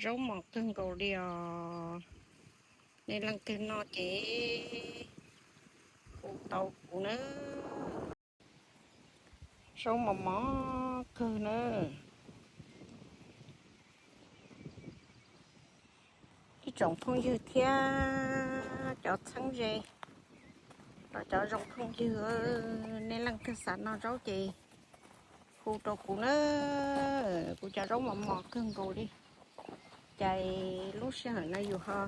Zaub mos kawg nkaus li os. Nej leej twg noj ces hu tau kuv na. Zaub mos mos kawg na. Ib tsoom phooj ywg thiab cov txheeb ze los cov zoo phooj ywg, nej leej twg xav noj zaub ces hu rau kuv na. Kuv cov zaub mos mos kawg nkaus li. Cas lub sij hawm no yus ho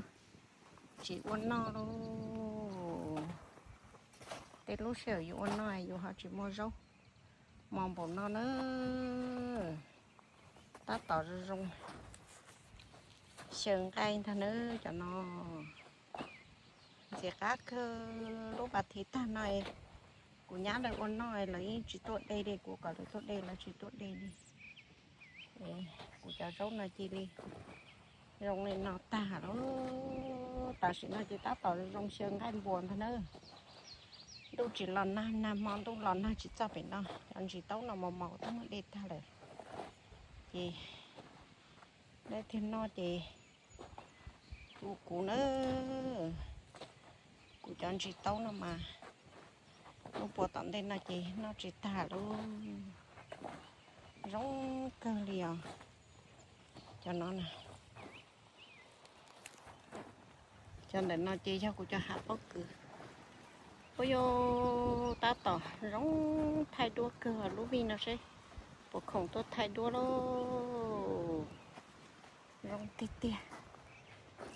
tsis ua noj lauj. Tej lub sij hawm yus ua noj yus ho tsis muaj zaub mos npaum no na. Tab tom zoo zoo xyaw nqaij ntag na cov no. Ntxim qab kawg, lub pas thiv tag no kuv nyab lawv ua noj lawv yeej tsis tuaj de li, kuv kom lawv tuaj de lawv tsis tuaj de li. Kuv cov zaub no cia li zoo li no tag lawm. Tam sim no ces tab tom zoo xyaw nqaij npua ntag na. Ntuj tsis los nag, nag hmo ntuj los nag tsis txog pem no, cov ntsis taub no mos mos twb muab de tag lawm. Ces leej twg noj ces hu kuv na. Kuv cov ntsis taub no mas lub puas tom ntej no ces noj tsis tag lauj. Zoo kawg li os. Cov no na, cov ntawm no ces yog kuv cov hav pob kws. Ua yuav tab tom zoo thaij duab kawg lub vij no seb puas khoom tuaj thaij duab lauj. Zoo tiag tiag,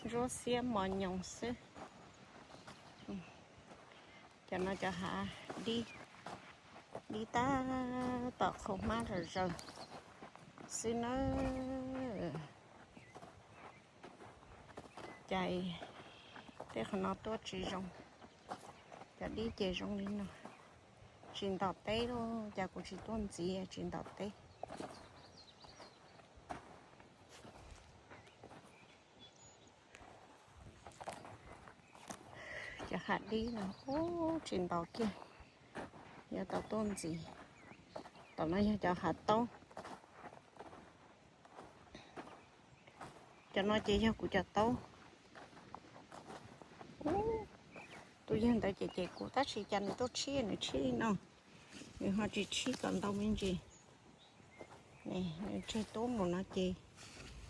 ntsuab xiab mos nyoos xwb. Cov no cov hav dib, dib tab tom qhau hmab zom zaws xwb nawb. Cas tej qhov no tuaj tsis zoo, cov dib ces zoo li no. Tsis ntom teb lauj, cas kuv tsis tuaj ntxiv tsis ntom teb. Cov hav dib no ub tsis ntos kiag, yuav tau tuaj ntxiv. Tom no yog cov hav taub. Cov no ces yog kuv cov taub. Tus yawg ntawd ces cem kuv tab sis cas nws tuaj tshib nws tshib li no, nws ho tsis tshib kom ntau me ntsis. Nws tseg tub mus no ces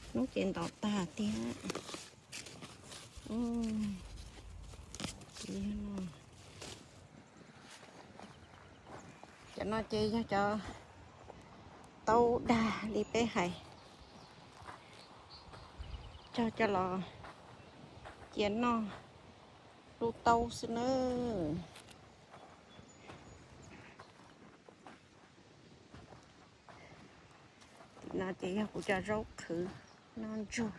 hnub ces ntos tag tiag. Cov no ces yog cov taub dag li peb hais, cog coj los cia noj lub taub xwb nawb. Tim no ces yog kuv cov zaub qhwv noj ntsug.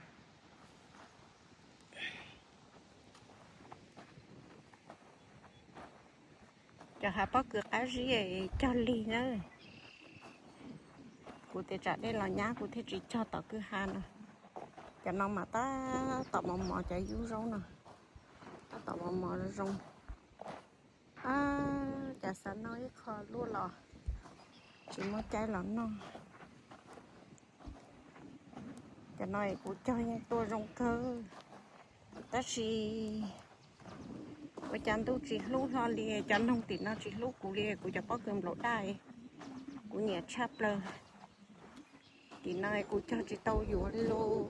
Cov hav pob kws qab zib cog lig na. Kuv tias tsam dej los nyab kuv thiaj tsis cog tom kwj ha no. Cov no mas tab tom mos mos, cov yub zaub no tab tom mos mos zoo. Ab, cas xav noj ib qho luaj los tsis muaj caij los noj. Cov no kuv cog yeej tuaj zoo kawg, tab sis ua cas ntuj tsis hlub hlo li, cov noog tim no tsis hlub kuv li, kuv cov pob kws nplaum daj kuv nyiam tshaj plaws. Tim no kuv cog tsis tau yuav li lauj.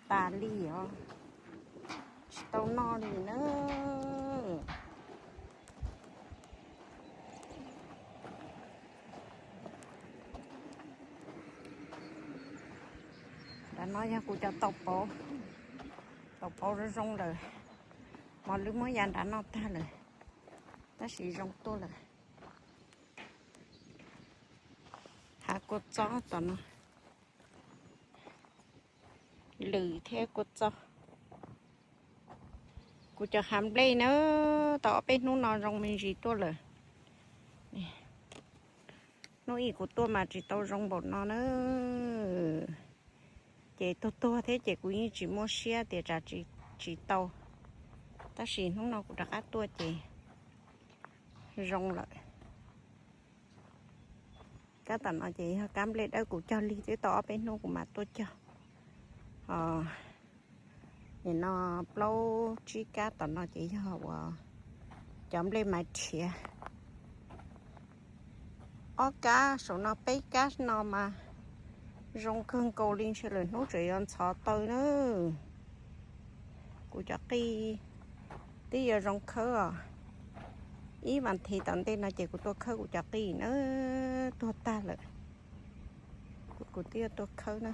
Tas li os, tsis tau noj li na. Nram no yog kuv cov taus pauv, taus pauv zoo zoo lawm, mos lwj muab ya nram no tag lawm, tab sis zoo tuaj lawm. Hav kua txob tom no, lwm thiab kua txob. Kuv cov hav nplej na, tau ob peb hnub no zoo me ntsis tuaj lawm. Hnub ib kuv tuaj mas tsis tau zoo npaum no na. Ces tuag tuag thiab ces kuv yeej tsis muaj siab tias tsam tsis tau, tab sis hnub no kuv rov qab tuaj ces zoo lawm. Kab tom no ces yog kab nplej dawb, kuv cog lig twb tau ob peb hnub kuv mam tuaj cog. Nim no plaub tsib kab tom no ces yog uas cov nplej maiv rhiav. Ob kab saum no peb kab no mas zoo kawg nkaus li, ntshe lwm hnub tseem yuav ntxhov taw na. Kuv cov qij twb yuav zoo khawb os. Ib vas thiv tom ntej no ces kuv tuaj khawb kuv cov qij na, tuag tag lawm. Kuv twb yuav tuaj khawb na.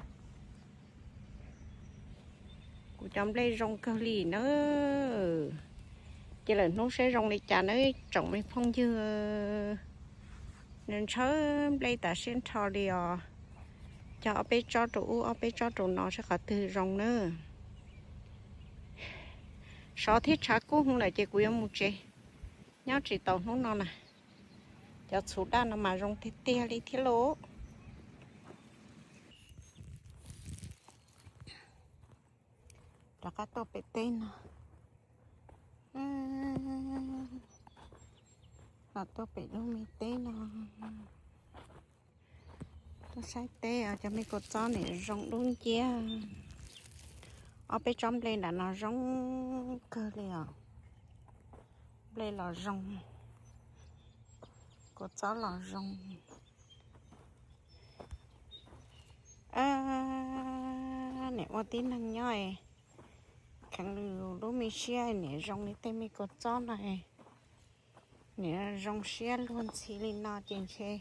Kuv cov nplej zoo kawg li na. Ces lwm hnub saib zoo li cas na tsoom me phooj ywg. Nws ntshaw nplej tas siab nrho li os. Cog ob peb tsob rau ub ob peb tsob rau no saib qhov twg zoo na. Sov thiab tshav kub hwv lawm ces kuv yuav mus tsev, nyob tsis tau hnub no na. Cov txhuv daj no mas zoo tiag tiag li thiab lauj. Rov qab tuaj pem teb no, los tuaj pem lub me teb no, tuaj saib teb os. Cov me kua txob nim zoo dub nciab, ob peb tsob nplej nram no zoo kawg li os. Nplej los zoo, kua txob los zoo. Nim ua tib neeg nyob, kheev lwm lub me siab nim zoo li tej me kua txob no, nim zoo siab luag ntxhi li no ces ntshe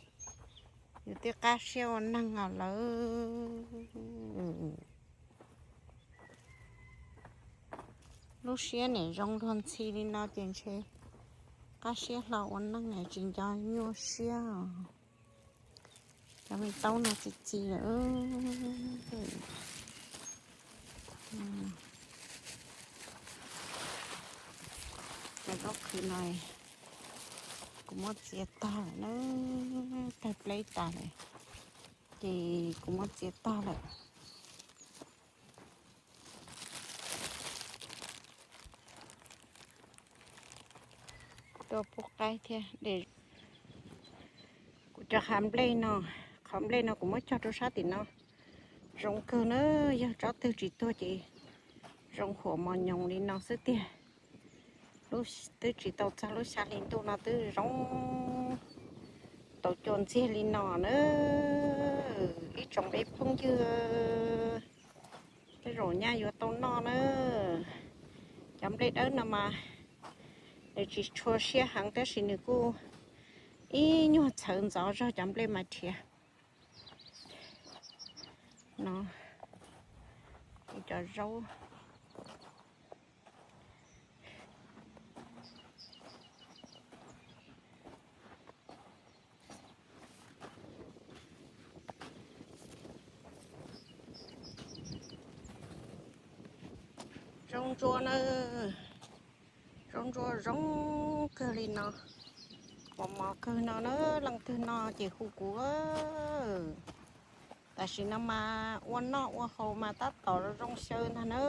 yus twb qab siab ua neeg os lawm. Lub siab nim zoo luag ntxhi li no ces ntshe qab siab hlo ua neeg tsis nco nyuaj siab os. Cov me taub no txi txiv lawm. Cov zaub qhwv no kuv muab txiav tag lawm na, tawg pleb tas lawm ces kuv muab txiav tag lawm. Tuaj pub qaib thiab. Kuv cov hav nplej no, qhov nplej no kuv muab cog rau sab tim no, zoo kawg na. Yog tsob twg tsis tuag ces zoo huam mos nyoos li no xwb tiag. Twb tsis tau txog lub xya hli ntuj no twb zoo tau cua ntxiag li no na. Ib tsoom peb phooj ywg, tej zaum nyaj yuav tau noj na. Cov nplej dawb no mas nws tsis tshua siab heev tab sis nws kuj ib nyuag txhawv ntxov zog cov nplej mas rhiav. No, kuv cov zaub Zaub ntsuab na, zaub ntsuab zoo kawg li no, mos mos kawg no na. Leej twg noj ces hu kuv. Tam sim no mas ua noj ua haus mas tab tom zoo xyaw ntag na.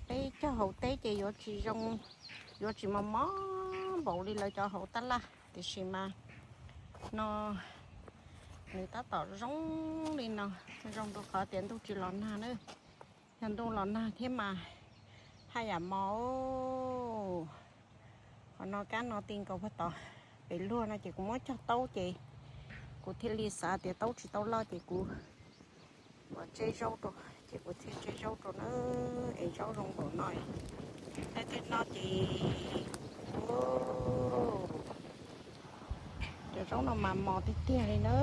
Peb cog hauv teb ces yuav tsis zoo, yuav tsis mos mos npaum li lawv cov hauv tab laj, tiam sis mas no nws tab tom zoo li no, zoo rau qhov tias ntuj tsis los nag na. Yog ntuj los nag thiab mas haj yam mos. Qhov no kab no ti nkaus puag tom pem luag no ces kuv muab cog taub ces kuv thiaj li xav tias taub tsis tau loj ces kuv ua tseb zaub rau, ces kuv thiaj tseb zaub rau na. Es zaub zoo npaum no, leej twg noj ces cov zaub no mas mos tiag tiag li na.